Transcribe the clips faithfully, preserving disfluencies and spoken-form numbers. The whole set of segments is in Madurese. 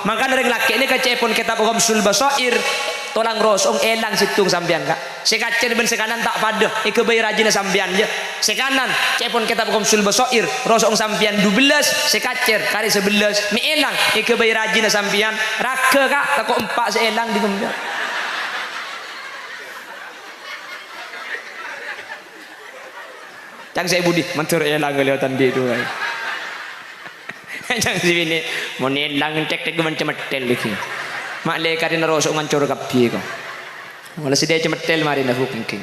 Mangkana rèng lakè' nèka ca'èpon kètab Ghamsul Basair, tolang roso'ong èlang sèttong sampèyan, Ka'. Sè kacèr bân sè kanan ta' padâ, èghâbây rajina sampèyan, yâ. Sè kanan, ca'èpon kètab Ghamsul Basair, roso'ong sampèyan dubellâs, sè kacèr karè sabellâs, mè' èlang, èghâbây rajina sampèyan, ragâ, Ka', tako' empa' sè èlang dhi' sampèyan. Ca'na sè budi, mandhâr èlang kalèbâtan dhi' duwâ'. Ca'na sè binè', mon èlang cèk-cèk bân cemethel lagi. Ma' lè karèna roso'ong ngancor kabbhi, ko'. Mala sè dhâddhi cemethel marèna, Bu', èngghi.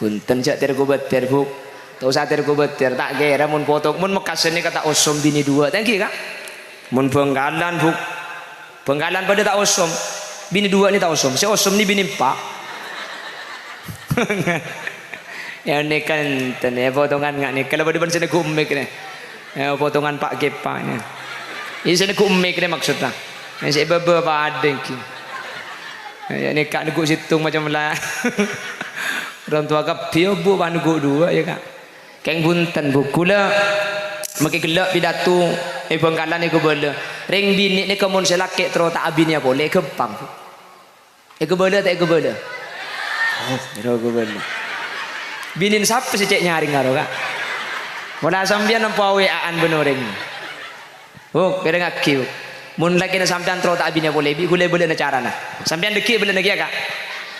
Bhunten, jhâ' ter-kobâter, Bu'. Ta' osa ter-kobâter, ta' kèra mon potong, mon Mekkasân nèka ta' osom binè duwâ', ta' èngghi, Ka'? Mon Bhângkalan, Bu'. Bhângkalan padâ ta' osom. Binè duwâ' nè ta' osom. Sè osom nè binè empa'. Yâ, nèka enten, yâ, potongan nga' nèka la padâ bân sè neggu' mik nè. Yâ, potongan pa' kèpa nè. Iyâ, sè neggu' mik nè maksudda. Yâ, sè bâbâ padâ èngghi. Yâ, nèka neggu' sèttong macem la. Orèng towa kabbhi, yâ, Bu', pas neggu' duwâ', yâ, Ka'. Kèng bhunten, Bu', kaulâ makè ghellâ' pidato è Bhângkalan èghâbâlâ. Rèng binè' nèka mon sè lakè' terro ta' abinèya polè, ghâmpang, Bu'. Èghâbâlâ ta' èghâbâlâ? Oh, terro èghâbâlâ. Binèna sapa sè cè' nyarèngnga ro, Ka'? Pola sampèyan nampa W A-an bân orèng. Bu', pèrèngngaghi, Bu'. Mon lakèna sampèyan terro ta' abinèya polè, bi' kaulâ èbâlâna carana. Sampèyan dhâggi' èbâlâna kèya, Ka'.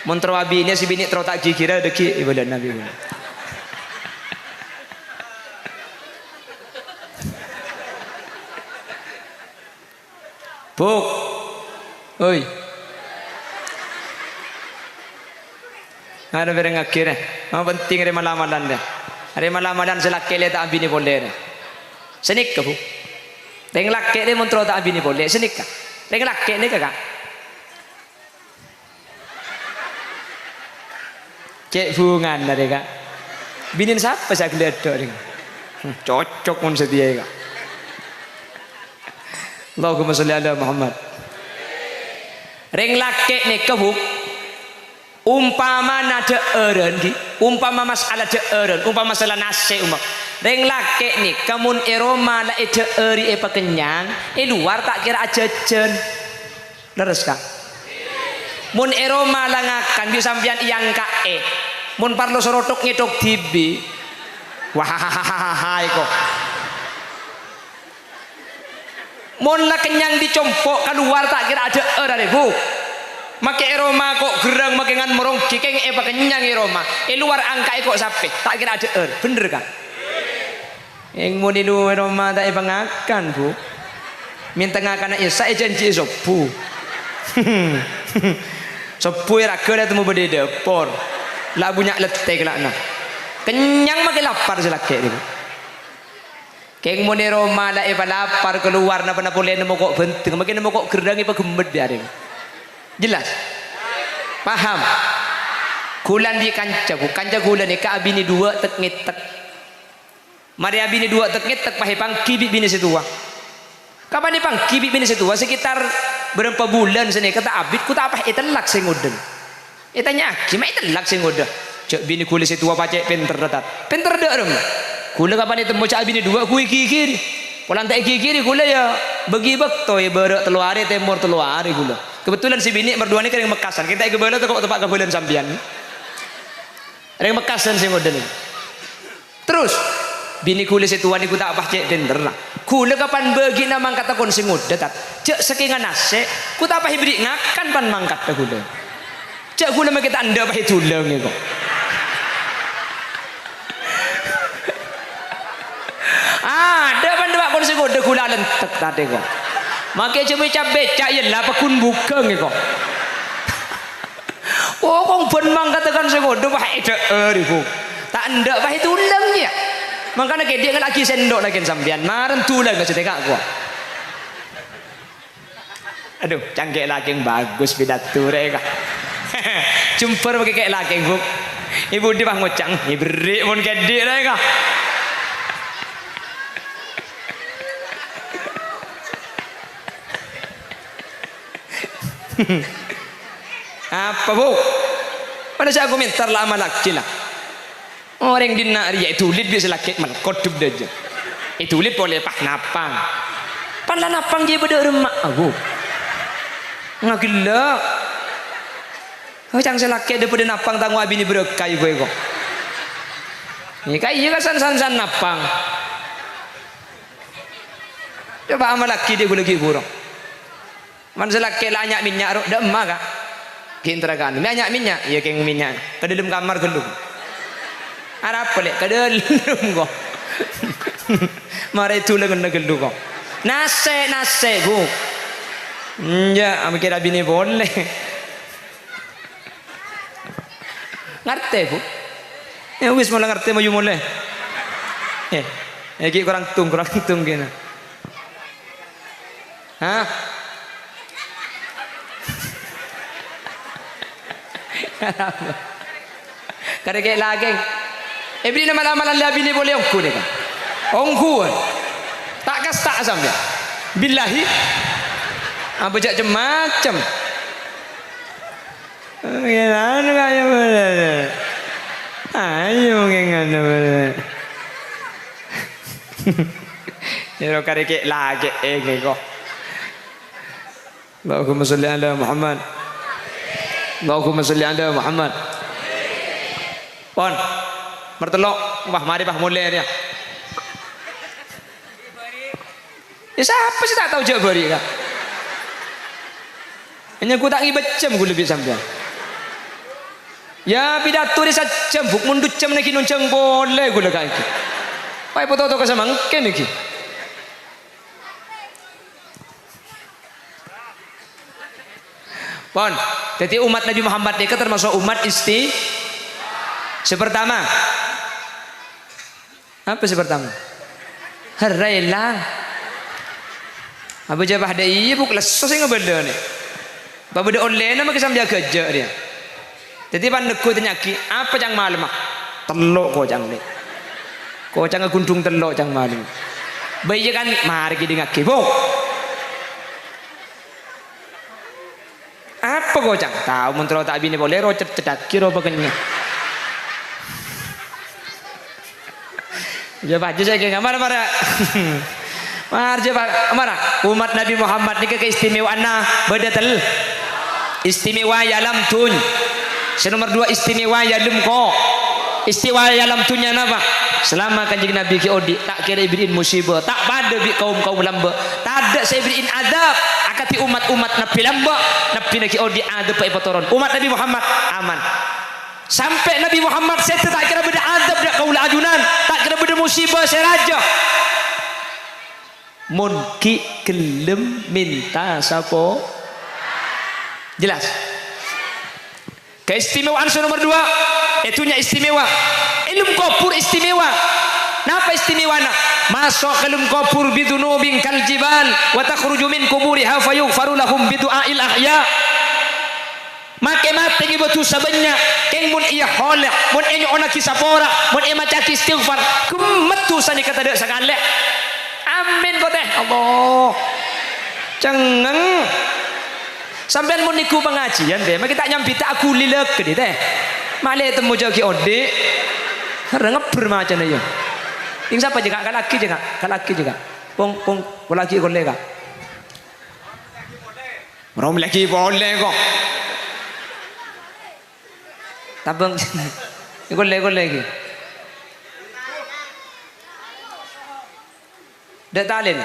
Mon terro abinè, sè binè' terro ta' ghighira, dhâggi' èbâlâna bi' kaulâ. Bu'. Oi. Arè pèrèngngaghi, rè. Ma' penting, rè, mala-malan, rè. Arè mala-malan sè lakè' lè ta' abinè polè, rè. Sanèka, Bu'. Rèng lakè' rè mon terro ta' abinè polè, sanèka. Rèng lakè' nèka, Ka'. Cè' bhungana rè, Ka'. Binèna sapa sè aghellâdhâ' rèng? Hmm, cocok mon satèya, Ka'. Allahumma sholli ala Muhammad. Rèng lakè' nèka, Bu', Umpamana dhâ'ârân, ghi, umpama mas'ala dhâ'ârân, umpama mas'ala nasè', umma-, rèng lakè' nèka mon è roma la èdhâ'âri èpakennyang, è lowar ta' kèra ajhâjhân. Lerres, Ka'? Mon è roma la ngakan, bi' sampèyan èangka'è. Mon parlo soro thok-ngèthok dhibi'. Wah, iko. Mon la kennyang dhi' compo', kalowar ta' kèra adhâ'âr arè, Bu. Makè è roma ko' gherrâng makè ngan-moronggi, kèng èpakennyang è roma. È lowar angka'è ko' sapè, ta' kèra adhâ'âr. Bhendher, Ka'? Kèng mon è lo-, è roma ta' èpangakan, Bu. Mènta ngakana Isya' èjhânjhi'i sobbhu. Sobbhu è raghâ la temmo bâdâ è dâpor. La bunnya' lettè kella'na. Kennyang makè lapar sè lakè', Bu. Kèng mon è roma la èpalapar kalowar napa-napa polè nemmo ko' bhândheng, makè nemmo ko' gherrâng èpaghemmet bi' arè. Jelas? Paham? Ghulâ andi' kanca, Bu. Kanca ghulâ nèka abinè duwâ' tek-ngètek. Marè abinè duwâ' tek-ngètek pas èpangghi bi' binè sè towa. Kapan èpangghi bi' binè sè towa? Sekitar bârâmpa bulân sanèka ta' abit, ko' ta' pas ètellak sè ngodâ. Ètanya'aghi, "Ma' ètellak sè ngodâ?" "Jhâ' binè ghulâ sè towa pacè' pènterra, Tat." "Pènter dâ' remma?" "Ghulâ kapan ètemmo jhâ' abinè duwâ' ghu èghighiri. Polana ta' èghighiri ghulâ, yâ bâgi bâkto, yâ bârâ' tello arè, tèmor tello arè ghulâ." Kebetulan sè binè' mardhuwâna kèrèng Mekkasân, kèta' èghâbâlâ tako' teppa' kabâlân sampèyan. Rèng Mekkasân sè ngodâ nèka. Terros, binè ghulâ sè towa nèko ta' pas cè' pènterra. Ghulâ kapan bâgi'na mangkaddhâ kon sè ngodâ, Tat. Jhâ' sakènga nasè', ko' ta' pas èberri' ngakan pan-mangkaddhâ ghulâ. Jhâ' ghulâ makè ta' endâ' pas èdulâng, ko'. Adâ' pan dâpa' kon sè ngodâ ghulâ alentek, Tat, ko'. Makè jhâ' mèca-bèca, yâ la paggun bhughâng, ko'. Oh, kong bân mangkaddhâ kan sè ngodâ, wah, èdhâ'âr, Bu. Ta' endâ', wah, èdulâng, yâ. Mangkana kèdhi' ngallaghi sèndok lakèn sampèyan. Marèn dulâng ka sè tèka', ko'. Adhu, cangkè' lakèn bagus pidato rè, ka. Jembhâr makè kè' lakèn, Bu. È budi pas ngoca', "Èberri' mon kèdhi' rè, ka." Apa, Bu? Padâ sè akomentar la amalaghi, la. Orèng dinna' rèya èdulid bi' sè lakè' melkot dhâb-dhâjâ. Èdulid polè pas napa. Pan la napang jiyâ bâdâ remma', abu. Ngagellâ'. Oh, cang sè lakè' dâ-, padâ napang ta' ngowa abinè bârâkah, ibu, ko. Nèka iyâ, ka san-san-san napang. Coba amallaghi dhi' ghulâ ghi' buru. Man sè lakè' la anya' mènnya', ro, dâ' emma, Ka'. Ghi' entara kan. Mè' anya' mènnya', iyâ kèng mènnya'. Ka dâlem kamar ghâllu. Arapa, Lè'? Ka dâlem, ko. Marè dulangnga ghâllu, ko. Nasè', nasè', Bu. Enjâ', amèkkèr abinè polè. Ngartè, Bu? Ya wis, mola ngartè, mayu molè. Eh, eh, ghi' korang tung, korang tung kèna. Hah? Karè kè' lakè'. Èbèrri'na mal-amalan la abinè polè ongghu nèka. Ongghu. Ta' kasta' sampèyan. Billahi. Apa jâ' cem-macem. Mungkin anu kaya bener. Ayo mungkin anu bener. Iyâ, karè kè' lakè' ènggi, ko. Allahumma sholli ala Muhammad. Allahumma sholli ala Muhammad. Pon. Martello'. Wah, marè, Pak, molè, ya. Ya, sapa sè ta' tao jâ' bâri', Ka'? Nyengko ta' ngibâ jam ghulâ bi' sampèyan. Ya, pidato rè sajam, Bu', mon du jam nèka nonjhâng polè ghulâ, Ka', ènggi. Wah, èpatoto ka samangkèn ènggi. Pon. Dhâddhi, umat Nabi Muhammad nèka termasuk umat isti-, sè pertama. Apa sè pertama? Harrèlang. Apa jâ' padâ iyâ, Bu', lesso sè ngabâlâna. Apa bâdâ ollèna makè sampèyan ghâjâ' rèya. Dhâddhi, pan neggu' tanya'aghi, "Apa cang malemma?" "Tello' kocang, Lè'." Kocangnga ghundhung tello' cang malemma. Bâ iyâ kan, marè kèdingngaghi, Bu'. Apa kocang? Tao mon terro ta' abinè polè, ro cet-cettaghi ro pakennya. Ya, Pak, jâ' saèngghâ, mara, mara. Mar, jâ', Pak, mara. Umat Nabi Muhammad nèka keistimewaanna bâdâ tel-, istimewa è alam duny-, sè nomer dua, istimewa è alam ko-, istimewa è alam dhunnya napa? Salama Kanjeng Nabi ghi' odi', ta' kèra èbèrri'in musibah, ta' padâ bi' kaum-kaum lambâ'. Tadâ' sè èbèrri'in adzâb akadhi umat-umat Nabbhi lambâ', Nabbhina ghi' odi' adzâbbhâ èpatoron. Umat Nabbhi Muhammad aman. Sampè' Nabbhi Muhammad sèdhâ ta' kèra bâdâ adzâb dâ' kaulâ ajunan, ta' kèra bâdâ musibâ sè rajâ. Mon ghi' ghellem mènta sapo-, jelas? Keistimewaan sè nomer dua, è dhunnya istimewa. È alam kobhur istimewa. Napa istimewana? Maso' ka alam kobhur bidzunubin kal jibal, wa takhruju min quburiha fa yughfaru lahum bidu'ail ahya. Makè matè ngibâ dhusa bânnya', kèng mon èyaholè, mon ènyo'onnaghi sapora, mon èmaca'aghi istighfar, ghemmet dhusana nèka tadâ' sakalè. Amin, kotè. Allah. Cengngeng. Sampèyan mon nèngghu pangajiân, tè, makè ta' nyambhita aghuli lèghâ, tè. Malè temmo jâ' ghi' odi'. Arè ngebbher macana, yâ. Ing sapa, jâ', Ka'? Kala'aghi, jâ', Ka'. Kala'aghi, jâ', Ka'. Pong, pong, polè ghi' polè, Ka'. Rom lagi polè, ko'. Tabâng. Polè, polè ghi'. Dâ' talèn.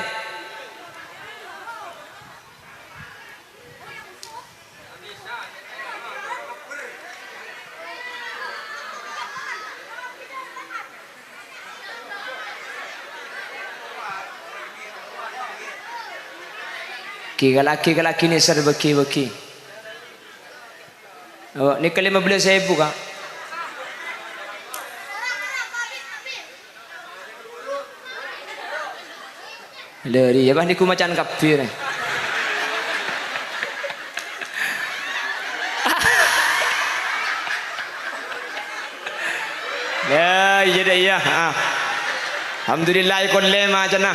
Ghi, kala'aghi, kala'aghi nèser bâgi-bâgi. Oh, nèka lèma bellâs èbu, Ka'. Lâ, rèya, bâh, nèko maca'an kabbhi, rè. Yâ, iyâ, dâ', iyâ. Ah. Alhamdulillah, èkollè macana.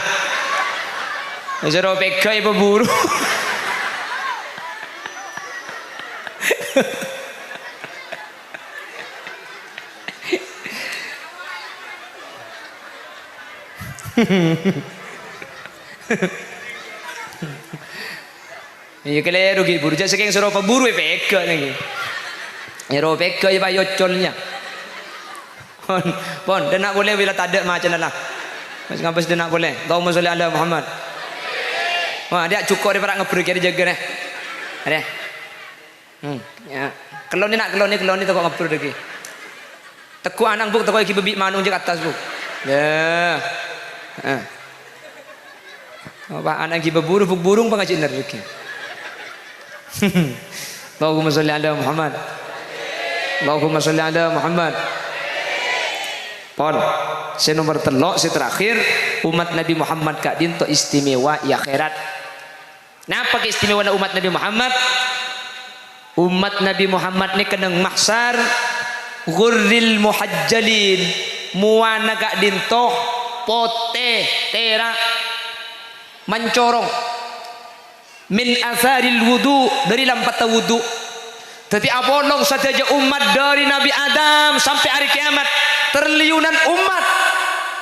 Èsoro pèghâ' èpaburu. Iyâ, kalèro ghi' buru. Jhâ' sakèng soro paburu èpèghâ' nèng. Èro pèghâ' yâ, Pak, yâ ocolnya. Pon, pon, dâna' polè bilâ tadâ' macana la. Mas ngabâs dâna' polè. Allahumma sholli ala Muhammad. Wah, dâ' jhuko' rè para' ngebbhur kèya jâgâ rè. Rè. Hmm, yâ. Kellonè, na', kellonè, kellonè, tako' ngebbhur dhâggi'. Tegghu' ana', Bu', tako' èghibâ bi' mano' jhâ' ka attas, Bu'. Yâ. Heeh. Apa ana' èghibâ buru, Bu', burung pangajhi'na dhâggi'. Allahumma sholli ala Muhammad. Allahumma sholli ala Muhammad. Pon. Sè nomer tello', sè terakhir, umat Nabi Muhammad ka'dinto istimewa è akhèrat. Napa keistimewaanna umat Nabi Muhammad? Umat Nabi Muhammad nèka neng mahsyar, ghurril muhajjalin, mowana ka'dinto potè, tèra', mancorong. Min atsaril wudu, dhâri lampatta wudu. Dhâddhi apolong sadhâjâ ommat dhâri Nabi Adam sampè' arè kèyamat, triliunan ommat.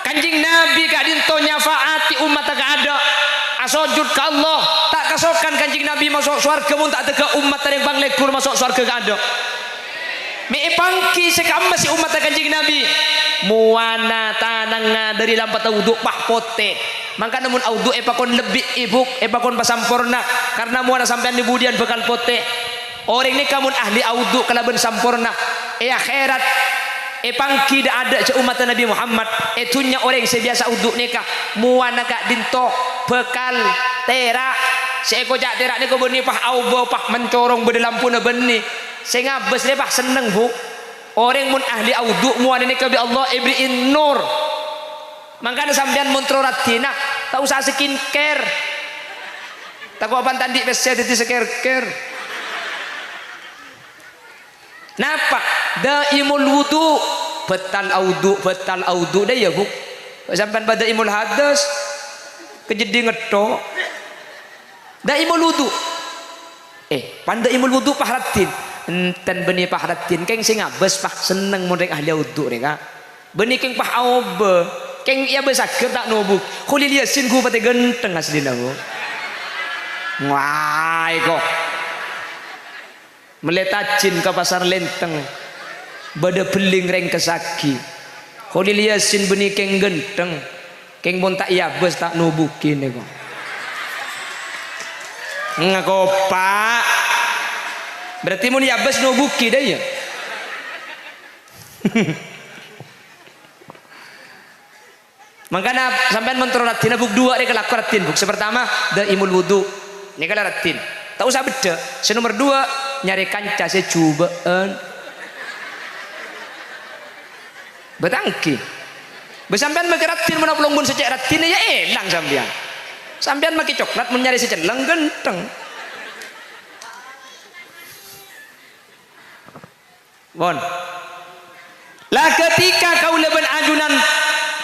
Kanjeng Nabi ka'dinto nyafa'ati ommatta kaadâ', asojud ka Allah, ta' kasokan Kanjeng Nabi maso' sowarghâ mon ta' dâgghâ' ommatta rèng panglèghur maso' sowarghâ kaadâ'. Mè' èpangghi sè ka'emma sè ommatta Kanjeng Nabi, mowana tanangnga dhâri lampatta wudu' pas potè. Mangkana mon awudu' èpakon lebbi' è, Bu', èpakon pasamporna, karna mowana sampèyan è budiyân bhâkal potè. Orèng nèka mon ahli awudu' kalabân samporna, è akhèrat èpangghi dâ'-adâ' jhâ' ommatta Nabi Muhammad. È dhunnya orèng sè biyasa awudu' nèka mowana ka'dinto bhâkal tèra'. Sè èkoca' tèra' nèko bânnè pas aobâ, pas mancorong bâdâ lampuna bânnè. Sè ngabâs rè pas senneng, Bu'. Orèng mon ahli awudu' mowana nèka bi' Allah èberri'i nur. Mangkana sampèyan mon terro raddhinna, ta' osa skincare. Tako' pantan andi' pèssè dhâddhi skincare. Napa? Daimul wudu, bhâtal awudu', bhâtal awudu' dâ' iyâ, Bu'. Sampèyan pas daimul hadas, kajeddhi ngetto'. Daimul wudu. Eh, pan daimul wudu pas raddhin. Enten bânnè pas raddhin, kèng sè ngabâs pas senneng mon rèng ahli awudu' rèka. Bânnè kèng pas aobâ, kèng èabâsaghi ta' nobuk. Kholil Yasin ghu patè ghântheng aslina, Bu'. Wah, èko. Mellè tajin ka Pasar Lenteng, bâdâ bhelling rèng kassaghi. Kholil Yasin bânnè kèng ghântheng, kèng mon ta' èabâs ta' nobughi nèko. Ngakopa'. Berarti mon èabâs nobughi dâ' iyâ. Mangkana sampèyan mon terro raddhinna, Bu', duwâ' rè kalako raddhin, Bu'. Sè partama, daimul wudu. Nèka la raddhin. Ta' osa beddhâ'. Sè nomer duwâ', nyarè kanca sè jhubâ'ân. Bâtanggi. Bâ sampèyan makè raddhin, mon apolong bun sè cè' raddhin, yâ èlang sampèyan. Sampèyan makè coklat, mon nyarè sè celleng, ghântheng. Pon. La ghâtika kaulâ bân ajunan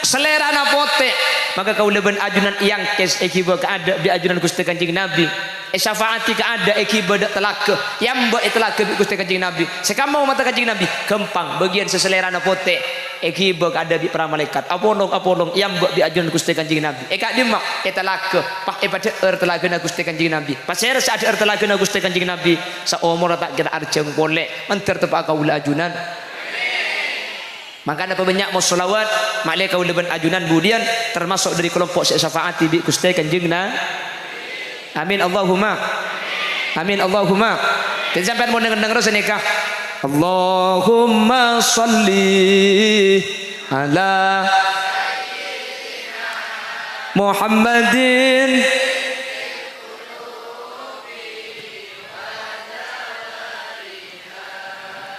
salèrana potè, maka kaulâ bân ajunan èangkès èghibâ kaadâ' bi' ajunan Ghustè Kanjeng Nabi. Èsafa'ati kaadâ' èghibâ dâ' talaga, èamba' è talaga bi' Ghustè Kanjeng Nabi. Sè kamma ommatta Kanjeng Nabi, ghâmpang, bâgiyân sè salèrana potè èghibâ kaadâ' bi' para malaèkat. Apolong-apolong èamba' bi' ajunan Ghustè Kanjeng Nabi. È ka'dimma? È talaga, pas èpadhâ'âr talagana Ghustè Kanjeng Nabi. Pasèra sè adhâ'âr talagana Ghustè Kanjeng Nabi? Saomorra ta' kèra arjhâng polè, mandhâr teppa'a kaulâ ajunan. Mangkana pabânnya' mosholawat, ma'lè kaulâ bân ajunan budiyân tamaso' dhâri kalompo' sè èsafa'ati bi' Ghustè Kanjeng Na-, amin, Allahumma. Amin, Allahumma. Dhâddhi sampèyan mon neng-enneng terros nèka. Allahumma shalli ala Muhammadin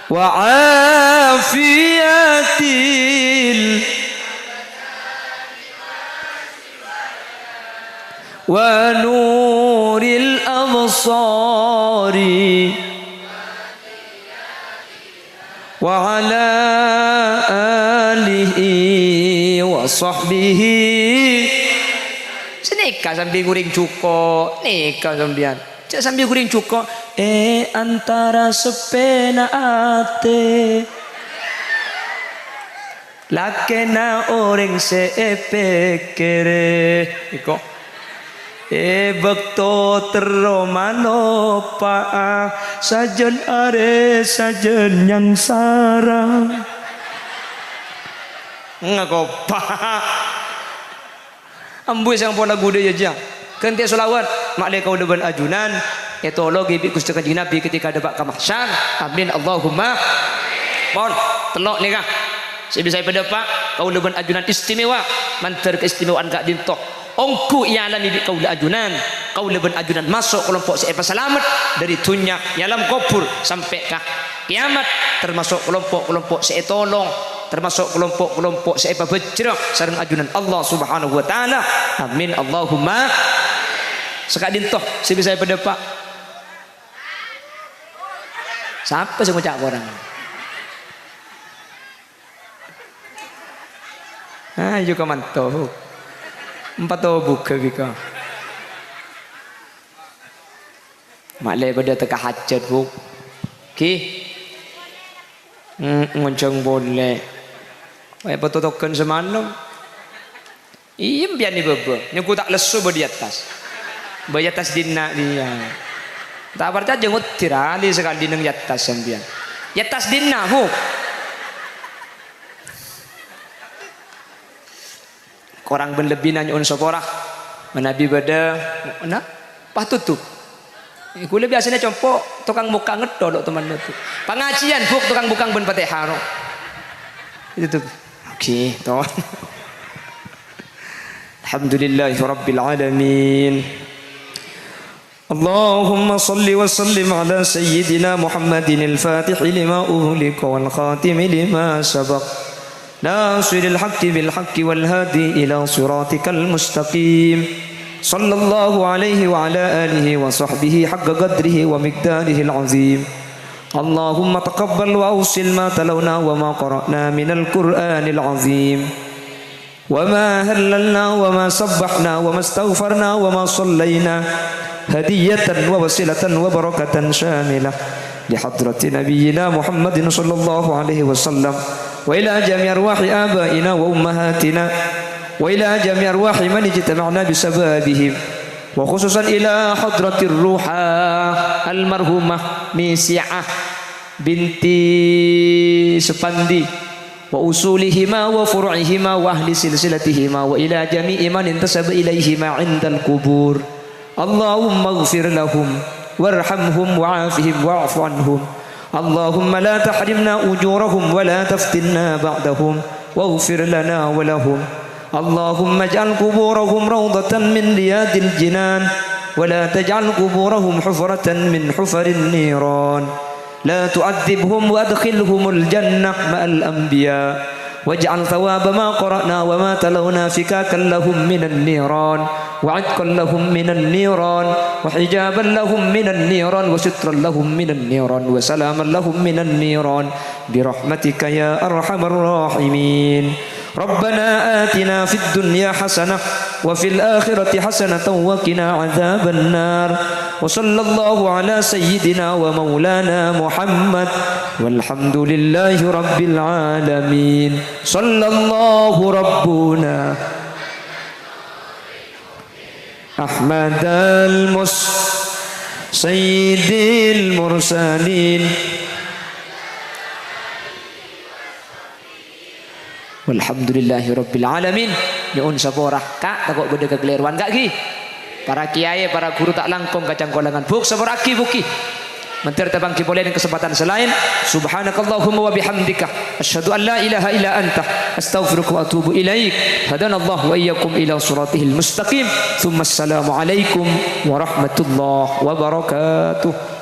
wa afiyatil wa nuril absari wa ala alihi wa sahbihi. Sanèka sambi ghuring jhuko', nèka sampèyan. Jhâ' sambi ghuring jhuko', è antara seppèna atè. Lakèna orèng sè èpèkkèrè. Iko. È bâkto terro malopa'a, sajân arè sajân nyangsara. Ngakopa. Ambu sè ampon lagu dâ' iyâ, jhâ'. Ghântè sholawat, ma'lè kaulâ bân ajunan ètolongè bi' Ghustè Kanjeng Nabi ketika dâpa' ka mahsyar. Amin, Allahumma. Pon, tello' nèka. Sè bisa èpadâpa', kaulâ bân ajunan istimewa, mandhâr keistimewaan ka'dinto. Ongghu èalamè bi' kaulâ ajunan, kaulâ bân ajunan maso' kalompo' sè èpasalamet dâri dhunnya è alam kobhur sampè' ka kiamat, tamaso' kalompo'-kalompo' sè ètolong, tamaso' kalompo'-kalompo' sè èpabhâjhrâ sareng ajunan Allah Subhanahu wa Ta'ala. Amin, Allahumma. Saka'dinto sè bisa èpadâpa'. Sapa sè ngoca' korang? Ayo, kamanto. Empat tobuga, Biko. Ma'lè padâ teka hajat, Bu. Ki. Mm, ngonjhâng polè. Wè, patotoghân samalem. Iyâ, empèyan è bâbâ. Nyengko ta' lesso bâdâ è attas. Bâdâ è attas dinna' iyâ. Ta' parcajâ, ngoddhir ali sakalè neng è attas sampèyan. È attas dinna', Bu. Korang bân lebbina nyo'on sapora. Manabi bâdâ, na, patutup. Kulâ biyasana compo' tokang mokka' ngetto, lo', teman, Bu. Pangajiân, Bu, tokang bukang bân Fatihah, no. Itu tuh. Oke, to. Alhamdulillahirabbil alamin. اللهم صل وسلم على سيدنا محمد الفاتح لما أغلق والخاتم لما سبق ناصر الحق بالحق والهادي إلى صراطك المستقيم. صلى الله عليه وعلى آله وصحبه حق قدره ومقداره العظيم. اللهم تقبل وأوصل ما تلونا وما قرأنا من القرآن العظيم. وما هللنا وما سبحنا وما استغفرنا وما صلينا هدية ووسيلة وبركة شاملة لحضرة نبينا محمد صلى الله عليه وسلم وإلى جميع أرواح آبائنا وأمهاتنا وإلى جميع أرواح من اجتمعنا بسببهم وخصوصا إلى حضرة الروح المرحومة ميسعة بنت سفندي وأصولهما وفروعهما وأهل سلسلتهما وإلى جميع من انتسب إليهما عند القبور. اللهم اغفر لهم وارحمهم وعافهم واعف عنهم. اللهم لا تحرمنا أجورهم ولا تفتنا بعدهم واغفر لنا ولهم. اللهم اجعل قبورهم روضة من رياض الجنان ولا تجعل قبورهم حفرة من حفر النيران. لا تعذبهم وأدخلهم الجنة مع الأنبياء. واجعل ثواب ما قرأنا وما تلونا فكاكا لهم من النيران، وعتقا لهم من النيران، وحجابا لهم من النيران، وسترا لهم من النيران، وسلاما لهم من النيران، برحمتك يا أرحم الراحمين. ربنا آتنا في الدنيا حسنة وفي الآخرة حسنة وقنا عذاب النار. وصلى الله على سيدنا ومولانا محمد. والحمد لله رب العالمين. صلى الله ربنا أحمد المس-، سيد المرسلين. Walhamdulillahirabbil alamin. Nyo'on sapora, Ka', tako' bâdâ kakalèrowan, Ka', ghi. Para kiyaè, para ghuru ta' langkong kacangkolangan. Buk, sapora'aghi, Bu, ghi. Mandhâr tapangghi polè neng kasempadhân sè laèn. Subhanakallahumma wa bihamdika. Asyhadu an la ilaha illa anta. Astaghfiruka wa atubu ilaik. Hadanallahu wa iyyakum ila siratihil mustaqim. Tsumma assalamualaikum warahmatullahi wabarakatuh.